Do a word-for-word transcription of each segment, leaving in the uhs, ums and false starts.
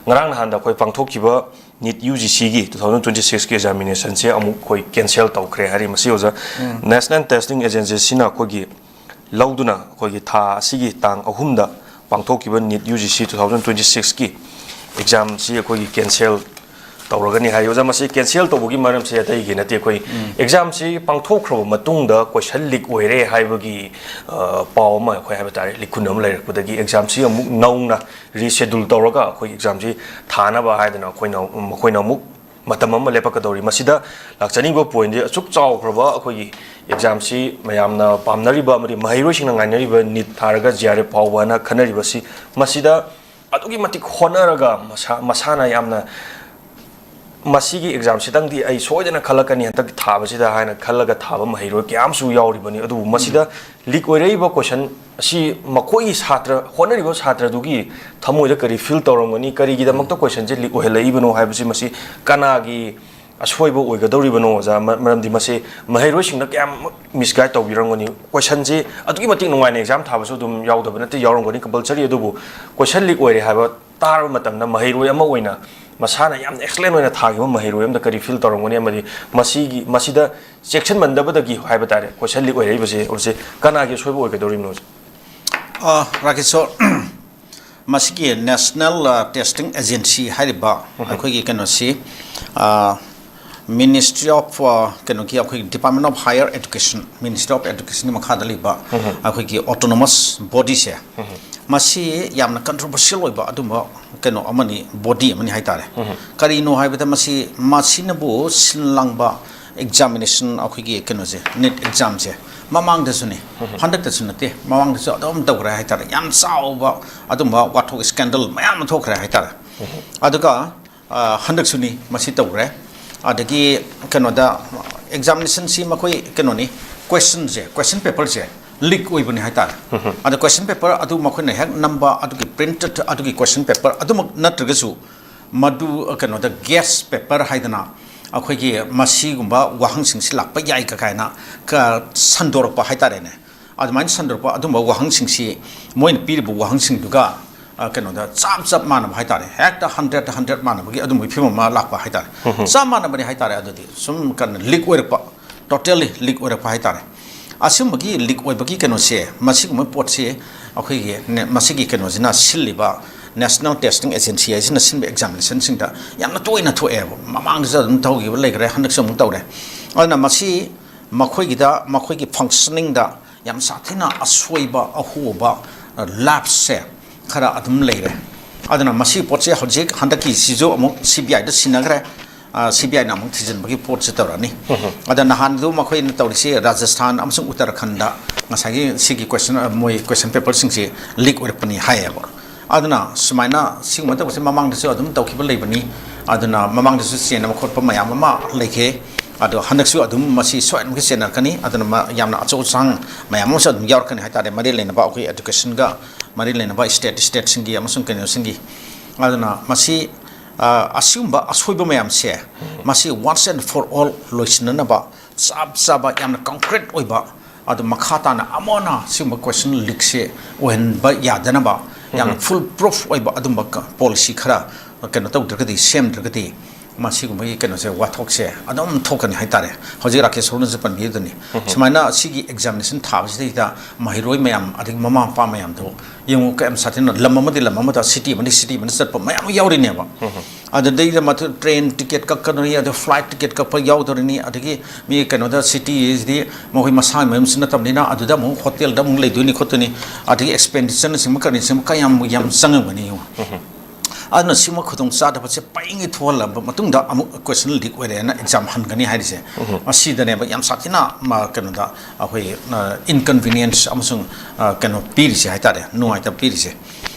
ꯉꯔꯥꯡ ꯅꯍꯥꯟꯗ ꯑꯩꯈꯣꯏ ꯄꯥꯡꯊꯣꯛꯈꯤꯕ ꯅꯤꯠ ꯌꯨ ꯖꯤ ꯁꯤꯒꯤ ꯇꯨ ꯊꯥꯎꯖꯟ ꯇ꯭ꯋꯦꯟꯇꯤ ꯁꯤꯛꯁꯀꯤ ꯑꯦꯛꯖꯥꯃꯤꯅꯦꯁꯟꯁꯦ ꯑꯃꯨꯛ ꯑꯩꯈꯣꯏ ꯀꯦꯟꯁꯦꯜ ꯇꯧꯈ꯭ꯔꯦ ꯍꯥꯏꯔꯤ꯫ ꯃꯁꯤ ꯑꯣꯖꯥ, ꯅꯦꯁꯅꯦꯜ ꯇꯦꯁꯇꯤꯡ ꯑꯦꯖꯦꯟꯁꯤꯁꯤꯅ ꯑꯩꯈꯣꯏꯒꯤ ꯂꯧꯗꯨꯅ ꯑꯩꯈꯣꯏꯒꯤ ꯊꯥ ꯑꯁꯤꯒꯤ ꯇꯥꯡ ꯑꯍꯨꯝꯗ ꯄꯥꯡꯊꯣꯛꯈꯤꯕ NEET U G C two thousand twenty ꯁꯤꯛꯁꯀꯤ ꯑꯦꯛꯖꯥꯝꯁꯤ ꯑꯩꯈꯣꯏꯒꯤ ꯀꯦꯟꯁꯦꯜ ꯇꯧꯔꯒꯅꯤ ꯍꯥꯏ꯫ ꯑꯣꯖꯥ, ꯃꯁꯤ ꯀꯦꯟꯁꯦꯜ ꯇꯧꯕꯒꯤ ꯃꯔꯝꯁꯦ ꯑꯇꯩꯒꯤ ꯅꯠꯇꯦ, ꯑꯩꯈꯣꯏ ꯑꯦꯛꯖꯥꯝꯁꯤ ꯄꯥꯡꯊꯣꯛꯈ꯭ꯔꯕ ꯃꯇꯨꯡꯗ ꯀꯣꯏꯁꯟ ꯂꯤꯛ ꯑꯣꯏꯔꯦ ꯍꯥꯏꯕꯒꯤ, ꯑ, ꯄꯥꯎ ꯑꯃ, ꯑꯩꯈꯣꯏ ꯍꯥꯏꯕ ꯇꯥꯔꯦ, ꯂꯤꯈꯨꯟ ꯑꯃ ꯂꯩꯔꯛꯄꯗꯒꯤ ꯑꯦꯛꯖꯥꯝꯁꯤ ꯑꯃꯨꯛ ꯅꯧꯅ ꯔꯤꯁꯦꯗꯨꯜ ꯇꯧꯔꯒ ꯑꯩꯈꯣꯏ ꯑꯦꯛꯖꯥꯝꯁꯤ ꯊꯥꯅꯕ ꯍꯥꯏꯗꯅ ꯑꯩꯈꯣꯏꯅ, ꯃꯈꯣꯏꯅ ꯑꯃꯨꯛ ꯃꯇꯝ ꯑꯃ ꯂꯦꯞꯄꯛꯀꯗꯧꯔꯤ꯫ ꯃꯁꯤꯗ ꯂꯥꯛꯆꯅꯤꯡꯕ ꯄꯣꯏꯟꯁꯦ, ꯑꯁꯨꯛ ꯆꯥꯎꯈ꯭ꯔꯕ ꯑꯩꯈꯣꯏꯒꯤ ꯑꯦꯛꯖꯥꯝꯁꯤ ꯃꯌꯥꯝꯅ ꯄꯥꯝꯅꯔꯤꯕ ꯑꯃꯗꯤ ꯃꯍꯩꯔꯣꯏꯁꯤꯡꯅ ꯉꯥꯏꯅꯔꯤꯕ ꯅꯤꯠ ꯊꯥꯔꯒ ꯖꯤ ꯑꯥꯔ ꯑꯦꯐ ꯐꯥꯎꯕ ꯍꯥꯏꯅ ꯈꯟꯅꯔꯤꯕꯁꯤ, ꯃꯁꯤꯗ ꯑꯗꯨꯛꯀꯤ ꯃꯇꯤꯛ ꯍꯣꯠꯅꯔꯒ ꯃꯁꯥ-, ꯃꯁꯥꯅ ꯌꯥꯝꯅ ꯃꯁꯤꯒꯤ ꯑꯦꯛꯖꯥꯝꯁꯤꯗꯪꯗꯤ ꯑꯩ ꯁꯣꯏꯗꯅ ꯈꯜꯂꯛꯀꯅꯤ ꯍꯟꯗꯛ ꯊꯥꯕꯁꯤꯗ ꯍꯥꯏꯅ ꯈꯜꯂꯒ ꯊꯥꯕ ꯃꯍꯩꯔꯣꯏ ꯀꯌꯥ ꯑꯃꯁꯨ ꯌꯥꯎꯔꯤꯕꯅꯤ꯫ ꯑꯗꯨꯕꯨ ꯃꯁꯤꯗ ꯂꯤꯛ ꯑꯣꯏꯔꯛꯏꯕ ꯀꯣꯏꯁꯟ ꯑꯁꯤ ꯃꯈꯣꯏꯒꯤ ꯁꯥꯇ꯭ꯔ, ꯍꯣꯠꯅꯔꯤꯕ ꯁꯥꯇ꯭ꯔꯗꯨꯒꯤ ꯊꯃꯣꯏꯗ ꯀꯔꯤ ꯐꯤꯜ ꯇꯧꯔꯝꯒꯅꯤ, ꯀꯔꯤꯒꯤꯗꯃꯛꯇ ꯀꯣꯏꯁꯟꯁꯦ ꯂꯤꯛ ꯑꯣꯏꯍꯜꯂꯛꯏꯕꯅꯣ ꯍꯥꯏꯕꯁꯤ, ꯃꯁꯤ ꯀꯅꯥꯒꯤ ꯑꯁꯣꯏꯕ ꯑꯣꯏꯒꯗꯧꯔꯤꯕꯅꯣ, ꯑꯣꯖꯥ? ꯃ-, ꯃꯔꯝꯗꯤ ꯃꯁꯤ ꯃꯍꯩꯔꯣꯏꯁꯤꯡꯗ ꯀꯌꯥꯝ ꯃꯤꯁꯒꯥꯏꯗ ꯇꯧꯕꯤꯔꯝꯒꯅꯤ꯫ ꯀꯣꯏꯁꯟꯁꯤ ꯑꯗꯨꯛꯀꯤ ꯃꯇꯤꯛ ꯅꯨꯡꯉꯥꯏꯅ ꯑꯦꯛꯖꯥꯝ ꯊꯥꯕꯁꯨ ꯑꯗꯨꯝ ꯌꯥꯎꯗꯕ ꯅꯠꯇꯦ, ꯌꯥꯎꯔꯝꯒꯅꯤ ꯀꯝꯄꯜꯁꯔꯤ꯫ ꯑꯗꯨꯕꯨ ꯀꯣꯏꯁꯟ ꯂꯤꯛ ꯑꯣꯏꯔꯦ ꯍꯥꯏꯕ ꯇꯥꯔꯕ ꯃꯇꯝꯗ ꯃꯍꯩꯔꯣꯏ ꯑꯃ ꯑꯣꯏꯅ, ꯃꯁꯥꯅ ꯌꯥꯝꯅ ꯑꯦꯛꯁꯂꯦꯟ ꯑꯣꯏꯅ ꯊꯥꯈꯤꯕ ꯃꯍꯩꯔꯣꯏ ꯑꯃꯗ ꯀꯔꯤ ꯐꯤꯜ ꯇꯧꯔꯝꯒꯅꯤ? ꯑꯃꯗꯤ ꯃꯁꯤꯒꯤ, ꯃꯁꯤꯗ ꯆꯦꯛꯁꯤꯟꯃꯟꯗꯕꯗꯒꯤ ꯍꯥꯏꯕ ꯇꯥꯔꯦ, ꯀꯣꯏꯁꯟ ꯂꯤꯛ ꯑꯣꯏꯔꯛꯏꯕꯁꯦ, ꯑꯣꯖꯥ, ꯀꯅꯥꯒꯤ ꯑꯁꯣꯏꯕ ꯑꯣꯏꯒꯗꯧꯔꯤꯕꯅꯣ? ꯑ, ꯔꯥꯀꯦꯁꯣꯔ, ꯃꯁꯤꯒꯤ ꯅꯦꯁꯅꯦꯜ, ꯑ, ꯇꯦꯁꯇꯤꯡ ꯑꯦꯖꯦꯟꯁꯤ ꯍꯥꯏꯔꯤꯕ ꯑꯩꯈꯣꯏꯒꯤ ꯀꯩꯅꯣꯁꯤ, ꯑ, Ministry of, ꯑ, ꯀꯩꯅꯣꯒꯤ, ꯑꯩꯈꯣꯏꯒꯤ Department of Higher Education, Ministry of Educationꯒꯤ ꯃꯈꯥꯗ ꯂꯩꯕ ꯑꯩꯈꯣꯏꯒꯤ ꯑꯣꯇꯣꯅꯣꯃꯁ ꯕꯣꯗꯤꯁꯦ, ꯃꯁꯤ ꯌꯥꯝꯅ ꯀꯟꯇ꯭ꯔꯣꯚꯔꯁꯤꯌꯦꯜ ꯑꯣꯏꯕ ꯑꯗꯨꯝꯕ ꯀꯩꯅꯣ ꯑꯃꯅꯤ, ꯕꯣꯗꯤ ꯑꯃꯅꯤ ꯍꯥꯏꯇꯥꯔꯦ꯫ ꯀꯔꯤꯅꯣ ꯍꯥꯏꯕꯗ, ꯃꯁꯤ, ꯃꯁꯤꯅꯕꯨ ꯁꯤꯟ ꯂꯥꯡꯕ ꯑꯦꯛꯖꯥꯃꯤꯅꯦꯁꯟ, ꯑꯩꯈꯣꯏꯒꯤ ꯀꯩꯅꯣꯁꯦ, ꯅꯤꯠ ꯑꯦꯛꯖꯥꯝꯁꯦ, ꯃꯃꯥꯡꯗꯁꯨꯅꯤ, ꯍꯟꯗꯛꯇꯁꯨ ꯅꯠꯇꯦ, ꯃꯃꯥꯡꯗꯁꯨ ꯑꯗꯨꯝ ꯇꯧꯈ꯭ꯔꯦ ꯍꯥꯏꯇꯥꯔꯦ꯫ ꯌꯥꯝ ꯆꯥꯎꯕ ꯑꯗꯨꯝꯕ ꯋꯥꯊꯣꯛ, ꯁ꯭ꯀꯦꯟꯗꯜ ꯃꯌꯥꯝ ꯑꯃ ꯊꯣꯛꯈ꯭ꯔꯦ ꯍꯥꯏꯇꯥꯔꯦ꯫ ꯑꯗꯨꯒ, ꯑ, ꯍꯟꯗꯛꯁꯨꯅꯤ ꯃꯁꯤ ꯇꯧꯈ꯭ꯔꯦ꯫ ꯑꯗꯒꯤ ꯀꯩꯅꯣꯗ, ꯑꯦꯛꯖꯥꯃꯤꯅꯦꯁꯟꯁꯤ ꯃꯈꯣꯏ ꯀꯩꯅꯣꯅꯤ, ꯀꯣꯏꯁꯟꯁꯦ, ꯀꯣꯏꯁꯟ ꯄꯦꯄꯔꯁꯦ ꯂꯤꯛ ꯑꯣꯏꯕꯅꯤ ꯍꯥꯏꯇꯥꯔꯦ꯫ ꯑꯗ ꯀꯣꯏꯁꯟ ꯄꯦꯄꯔ ꯑꯗꯨ ꯃꯈꯣꯏꯅ ꯍꯦꯛ ꯅꯝꯕ, ꯑꯗꯨꯒꯤ ꯄ꯭ꯔꯤꯟꯇꯦꯠ ꯑꯗꯨꯒꯤ ꯀꯣꯏꯁꯟ ꯄꯦꯄꯔ ꯑꯗꯨꯃꯛ ꯅꯠꯇ꯭ꯔꯒꯁꯨ, ꯃꯗꯨ, ꯑ, ꯀꯩꯅꯣꯗ, ꯒꯦꯁ ꯄꯦꯄꯔ ꯍꯥꯏꯗꯅ ꯑꯩꯈꯣꯏꯒꯤ ꯃꯁꯤꯒꯨꯝꯕ ꯋꯥꯍꯪꯁꯤꯡꯁꯤ ꯂꯥꯛꯄ ꯌꯥꯏ ꯀ-, ꯀꯥꯏꯅ ꯀ-, ꯁꯟꯗꯣꯔꯛꯄ ꯍꯥꯏꯇꯥꯔꯦꯅꯦ꯫ ꯑꯗꯨꯃꯥꯏꯅ ꯁꯟꯗꯣꯔꯛꯄ ꯑꯗꯨꯝꯕ ꯋꯥꯍꯪꯁꯤꯡꯁꯤ, ꯃꯣꯏꯅ ꯄꯤꯔꯤꯕ ꯋꯥꯍꯪꯁꯤꯡꯗꯨꯒ ꯑ, ꯀꯩꯅꯣꯗ ꯆꯞ ꯆꯞ ꯃꯥꯟꯅꯕ ꯍꯥꯏꯇꯥꯔꯦ, ꯍꯦꯛꯇ ꯍꯟꯗ꯭ꯔꯦꯠꯇ ꯍꯟꯗ꯭ꯔꯦꯠ ꯃꯥꯟꯅꯕꯒꯤ ꯑꯗꯨꯝꯕꯒꯤ ꯐꯤꯕꯝ ꯑꯃ ꯂꯥꯛꯄ ꯍꯥꯏꯇꯥꯔꯦ꯫ ꯆꯞ ꯃꯥꯟꯅꯕꯅꯤ ꯍꯥꯏꯇꯥꯔꯦ꯫ ꯑꯗꯨꯗꯤ ꯁꯨꯝ ꯀꯩꯅꯣ ꯂꯤꯛ ꯑꯣꯏꯔꯛꯄ, ꯇꯣꯇꯦꯜꯂꯤ ꯂꯤꯛ ꯑꯣꯏꯔꯛꯄ ꯍꯥꯏꯇꯥꯔꯦ꯫ ꯑꯁꯤꯒꯨꯝꯕꯒꯤ ꯂꯤꯛ ꯑꯣꯏꯕꯒꯤ ꯀꯩꯅꯣꯁꯦ, ꯃꯁꯤꯒꯨꯝꯕ ꯄꯣꯠꯁꯤ ꯑꯩꯈꯣꯏꯒꯤ ꯅꯦ-, ꯃꯁꯤꯒꯤ ꯀꯩꯅꯣꯁꯤꯅ ꯁꯤꯜꯂꯤꯕ National Testing Agency ꯍꯥꯏꯁꯤꯅ ꯁꯤꯟꯕ examinationꯁꯤꯡꯗ ꯌꯥꯝꯅ ꯇꯣꯏꯅ ꯊꯣꯛꯑꯦꯕ꯫ ꯃꯃꯥꯡꯗꯁꯨ ꯑꯗꯨꯝ ꯇꯧꯈꯤꯕ ꯂꯩꯈ꯭ꯔꯦ, ꯍꯟꯗꯛꯁꯨ ꯑꯃꯨꯛ ꯇꯧꯔꯦ꯫ ꯑꯗꯨꯅ ꯃꯁꯤ ꯃꯈꯣꯏꯒꯤꯗ, ꯃꯈꯣꯏꯒꯤ functioningꯗ ꯌꯥꯝ ꯁꯥꯊꯤꯅ ꯑꯁꯣꯏꯕ, ꯑꯍꯣꯕ, lapseꯁꯦ ꯈꯔ ꯑꯗꯨꯝ ꯂꯩꯔꯦ꯫ ꯑꯗꯨꯅ ꯃꯁꯤꯒꯤ ꯄꯣꯠꯁꯦ ꯍꯧꯖꯤꯛ ꯍꯟꯗꯛꯀꯤꯁꯤꯁꯨ ꯑꯃꯨꯛ CBIꯗ ꯁꯤꯟꯅꯈ꯭ꯔꯦ꯫ ꯑ, CBIꯅ ꯑꯃꯨꯛ ꯊꯤꯖꯤꯟꯕꯒꯤ ꯄꯣꯠꯁꯦ ꯇꯧꯔꯅꯤ꯫ ꯑꯗ ꯅꯍꯥꯟꯗꯨ ꯃꯈꯣꯏꯅ ꯇꯧꯔꯤꯁꯤ ꯔꯥꯖꯁꯊꯥꯟ ꯑꯃꯁꯨꯡ ꯎꯠꯇꯔꯥꯈꯟꯗ ꯉꯁꯥꯏꯒꯤ ꯁꯤꯒꯤ question, ꯑ, ꯃꯣꯏ question paperꯁꯤꯡꯁꯤ ꯂꯤꯛ ꯑꯣꯏꯔꯛꯄꯅꯤ ꯍꯥꯏꯌꯦꯕ꯫ ꯑꯗꯨꯅ ꯁꯨꯃꯥꯏꯅ ꯁꯤꯒꯨꯝꯕ ꯇꯧꯕꯁꯦ ꯃꯃꯥꯡꯗꯁꯨ ꯑꯗꯨꯝ ꯇꯧꯈꯤꯕ ꯂꯩꯕꯅꯤ꯫ ꯑꯗꯨꯅ ꯃꯃꯥꯡꯗꯁꯨ ꯆꯦꯟꯅꯕ ꯈꯣꯠꯄ ꯃꯌꯥꯝ ꯑꯃ ꯂꯩꯈꯤ꯫ ꯑꯗꯣ ꯍꯟꯗꯛꯁꯨ ꯑꯗꯨꯝ ꯃꯁꯤ ꯁꯣꯏꯗꯅꯃꯛꯀꯤ ꯆꯦꯟꯅꯔꯛꯀꯅꯤ꯫ ꯑꯗꯨꯅ ꯃ-, ꯌꯥꯝꯅ ꯑꯆꯧ ꯑꯁꯥꯡ ꯃꯌꯥꯝ ꯑꯃꯁꯨ ꯑꯗꯨꯝ ꯌꯥꯎꯔꯛꯀꯅꯤ ꯍꯥꯏꯇꯥꯔꯦ, ꯃꯔꯤ ꯂꯩꯅꯕ ꯑꯩꯈꯣꯏ educationꯒ ꯃꯔꯤ ꯂꯩꯅꯕ state, stateꯁꯤꯡꯒꯤ ꯑꯃꯁꯨꯡ ꯀꯩꯅꯣꯁꯤꯡꯒꯤ꯫ ꯑꯗꯨꯅ ꯃꯁꯤ, ꯑ, ꯑꯁꯤꯒꯨꯝꯕ ꯑꯁꯣꯏꯕ ꯃꯌꯥꯝꯁꯦ, ꯃꯁꯤ once and for all ꯂꯣꯏꯁꯤꯟꯅꯅꯕ ꯆꯞ ꯆꯥꯕ, ꯌꯥꯝꯅ concrete ꯑꯣꯏꯕ, ꯑꯗꯨ ꯃꯈꯥ ꯇꯥꯅ ꯑꯃꯨꯛ ꯍꯟꯅ ꯁꯤꯒꯨꯝꯕ question leakꯁꯦ ꯑꯣꯏꯍꯟꯕ ꯌꯥꯗꯅꯕ ꯌꯥꯝꯅ full proof ꯑꯣꯏꯕ ꯑꯗꯨꯝꯕ ꯀ-, policy ꯈꯔ ꯀꯩꯅꯣ ꯇꯧꯗ꯭ꯔꯒꯗꯤ, ꯁꯦꯝꯗ꯭ꯔꯒꯗꯤ, ꯃꯁꯤꯒꯨꯝꯕꯒꯤ ꯀꯩꯅꯣꯁꯦ, ꯋꯥꯊꯣꯛꯁꯦ ꯑꯗꯨꯝ ꯊꯣꯛꯀꯅꯤ ꯍꯥꯏꯇꯥꯔꯦ꯫ ꯍꯧꯖꯤꯛ ꯔꯥꯀꯦꯁ ꯁꯣꯔꯅꯁꯨ ꯄꯟꯕꯤꯗꯨꯅꯤ, ꯁꯨꯃꯥꯏꯅ ꯁꯤꯒꯤ examination ꯊꯥꯕꯁꯤꯗꯩꯗ ꯃꯍꯩꯔꯣꯏ ꯃꯌꯥꯝ, ꯑꯗꯒꯤ ꯃꯃꯥ ꯃꯄꯥ ꯃꯌꯥꯝꯗꯣ ꯌꯦꯡꯉꯨ, ꯀꯌꯥꯝ ꯁꯥꯊꯤꯅ ꯂꯝ ꯑꯃꯗꯤ ꯂꯝ ꯑꯃꯗ, city ꯑꯃꯗꯤ city ꯑꯃꯗ ꯆꯠꯄ ꯃꯌꯥꯝ ꯑꯃ ꯌꯥꯎꯔꯤꯅꯦꯕ꯫ ꯑꯗꯨꯗꯩꯗ ꯃꯊꯛ train ticket ꯀꯛꯀꯗꯣꯔꯤꯅꯤ, ꯑꯗꯨ flight ticket ꯀꯛꯄ ꯌꯥꯎꯗꯣꯔꯤꯅꯤ, ꯑꯗꯒꯤ ꯃꯤ ꯀꯩꯅꯣꯗ, cityꯁꯤꯗꯤ ꯃꯈꯣꯏ ꯃꯁꯥꯒꯤ ꯃꯌꯨꯝꯁꯨ ꯅꯠꯇꯕꯅꯤꯅ, ꯑꯗꯨꯗ ꯑꯃꯨꯛ hotelꯗ ꯑꯃꯨꯛ ꯂꯩꯗꯣꯏꯅꯤ ꯈꯣꯠꯇꯣꯏꯅꯤ, ꯑꯗꯒꯤ expenditure ꯅꯆꯤꯡꯕ ꯀꯔꯤꯅꯆꯤꯡꯕ ꯀꯌꯥꯝ ꯌꯥꯝ ꯆꯪꯉꯝꯒꯅꯤ ꯌꯦꯡꯉꯨ꯫ ꯑꯗꯨꯅ ꯁꯤꯒꯨꯝꯕ ꯈꯨꯗꯣꯡꯆꯥꯗꯕꯁꯦ ꯄꯔꯤꯡꯒꯤ ꯊꯣꯛꯍꯜꯂꯕ ꯃꯇꯨꯡꯗ ꯑꯃꯨꯛ question leak ꯑꯣꯏꯔꯦꯅ exam ꯍꯟꯒꯅꯤ ꯍꯥꯏꯔꯤꯁꯦ꯫ ꯃꯁꯤꯗꯅꯦꯕ ꯌꯥꯝ ꯁꯥꯊꯤꯅ ꯃ-, ꯀꯩꯅꯣꯗ ꯑꯩꯈꯣꯏ, ꯑ, inconvenience ꯑꯃꯁꯨꯡ, ꯑ, ꯀꯩꯅꯣ ꯄꯤꯔꯤꯁꯦ ꯍꯥꯏꯇꯥꯔꯦ, ꯅꯨꯡꯉꯥꯏꯇꯕ ꯄꯤꯔꯤꯁꯦ꯫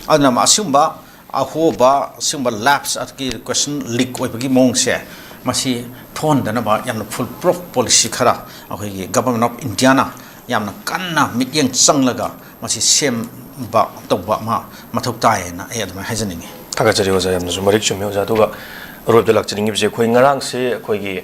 ꯑꯗꯨꯅ ꯑꯁꯤꯒꯨꯝꯕ ꯑꯍꯣꯕ, ꯑꯁꯤꯒꯨꯝꯕ lapse ꯑꯗꯒꯤ question leak ꯑꯣꯏꯕꯒꯤ ꯃꯑꯣꯡꯁꯦ, ꯃꯁꯤ ꯊꯣꯛꯍꯟꯗꯅꯕ ꯌꯥꯝꯅ full proof policy ꯈꯔ ꯑꯩꯈꯣꯏꯒꯤ Government of Indiaꯅ ꯌꯥꯝꯅ ꯀꯟꯅ ꯃꯤꯠꯌꯦꯡ ꯆꯪꯂꯒ ꯃꯁꯤ ꯁꯦꯝꯕ ꯇꯧꯕ ꯑꯃ ꯃꯊꯧ ꯇꯥꯏꯌꯦꯅ ꯑꯩ ꯑꯗꯨꯃꯥꯏꯅ ꯍꯥꯏꯖꯅꯤꯡꯉꯤ꯫ ꯊꯥꯒꯠꯆꯔꯤ ꯑꯣꯖꯥ, ꯌꯥꯝꯅꯁꯨ ꯃꯔꯤꯛ ꯆꯨꯝꯃꯤ ꯑꯣꯖꯥ꯫ ꯑꯗꯨꯒ ꯑꯔꯣꯏꯕꯗ ꯂꯥꯛꯆꯅꯤꯡꯉꯤꯕꯁꯦ, ꯑꯩꯈꯣꯏ ꯉꯔꯥꯡꯁꯦ ꯑꯩꯈꯣꯏꯒꯤ